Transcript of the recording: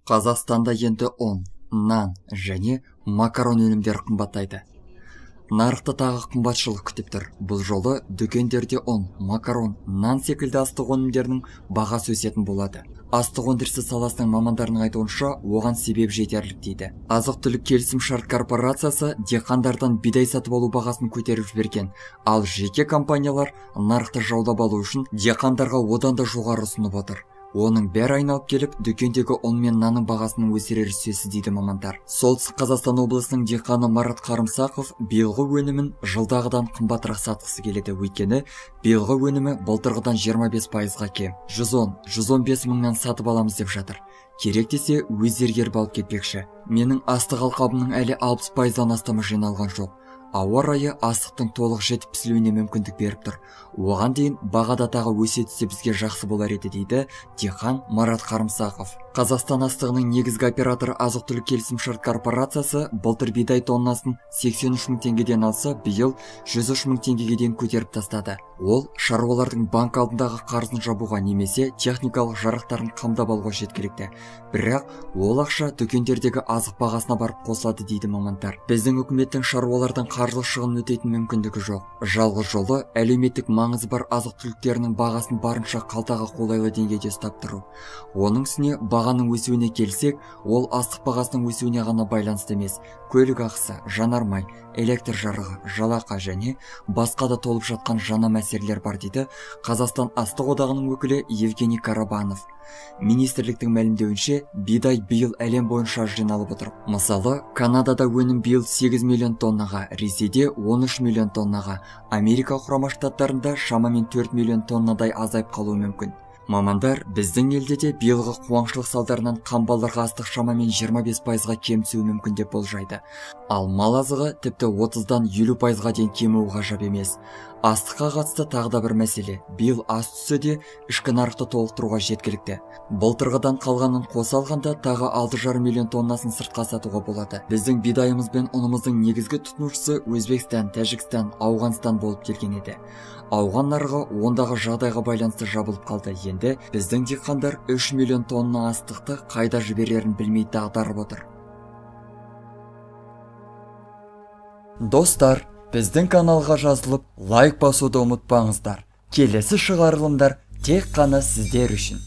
Қазақстанда енді ұн, нан және макарон өнімдері қымбаттайды. Нарықта тағы қымбатшылық күтіп тұр. Бұл жолы дүкендерде ұн, макарон, нан секілді астық өнімдерінің бағасы өсетін болады. Астық өндірісі саласының мамандарының айтуынша, оған себеп жетерлік дейді. Азық-түлік келісімшарт корпорациясы диқандардан бидай сатып алу бағасын көтеріп жіберген, ал жеке компаниялар нарықты жаулап алу үшін диқандарға одан да жоғары ұсынып отыр. Оның бәрі айналып келіп, дүкендегі ұн мен нанның бағасының өсірері сөзсіз дейді мамандар. Солтүстік Қазақстан облысының диқаны Марат Қарымсақов биылғы өнімін жылдағыдан қымбатырақ сатқысы келеді. Өйткені биылғы өнімі былтырғыдан 25%-ға кем. 110-115 мыңнан сатып аламыз деп жатыр. Керек десе өздері еріп алып кетпекші. Менің астық алқабымның әлі 60%-дан астамы жиналған жоқ. Ауа райы астықтың толық жетіп пісілуіне мүмкіндік беріп тұр. Оған дейін бағада тағы өсе түссе бізге жақсы болар еді дейді диқан Марат Қарымсақов. Қазақстан астығының негізгі операторы азық-түлік келісімшарт корпорациясы былтыр бидай тоннасын 83 мың теңгеден алса, биыл 103 мың теңгеге дейін көтеріп тастады. Ол шаруалардың банк алдындағы қарызын жабуға немесе техникалық жарақтарын қамдап алуға жеткілікті. Бірақ ол ақша дүкендердегі азық бағасына барып қосылады дейді мамандар. Біздің үкіметтің шаруалардан қаржылық шығынын өтейтін мүмкіндігі жоқ. Жалғыз жолы әлеуметтік маңызы бар азық-түліктерінің бағасын барынша қалтаға қолайлы деңгейде ұстап тұру. Оның үстіне бағаның өсуіне келсек, ол астық бағасының өсуіне ғана байланысты емес. Көлік ақысы, жанармай, электр жарығы, жалақы және басқа да толып жатқан жаңа мәселелер бар дейді Қазақстан астық одағының өкілі Евгений Карабанов. Министрліктің мәлімдеуінше, бидай биыл әлем бойынша жиналып отыр. Мысалы, Канадада өнім биыл 8 миллион тоннаға, Ресейде 13 миллион тоннаға, Америка Құрама Штаттарында шамамен 4 миллион тоннадай азайып қалуы мүмкін. Мамандар біздің елде де биылғы қуаңшылық салдарынан қамбаларға астық шамамен 25%-ға кем түсуі мүмкін деп болжайды. Ал мал азығы тіпті 30-дан 50%-ға дейін кемуі ғажап емес. Астыққа қатысты тағы да бір мәселе. Биыл ас түссе де ішкі нарықты толықтыруға жеткілікті. Былтырғыдан қалғанын қоса алғанда тағы 6,5 миллион тоннасын сыртқа сатуға болады. Біздің бидайымыз бен ұнымыздың негізгі тұтынушысы Өзбекстан, Тәжікстан, Ауғанстан болып келген еді. Ауған нарығы ондағы жағдайға байланысты жабылып қалды. Енді біздің диқандар 3 миллион тонна астықты қайда жіберерін білмей дағдарып отыр. Достар, біздің каналға жазылып, лайк басуды ұмытпаңыздар. Келесі шығарылымдар тек қана сіздер үшін.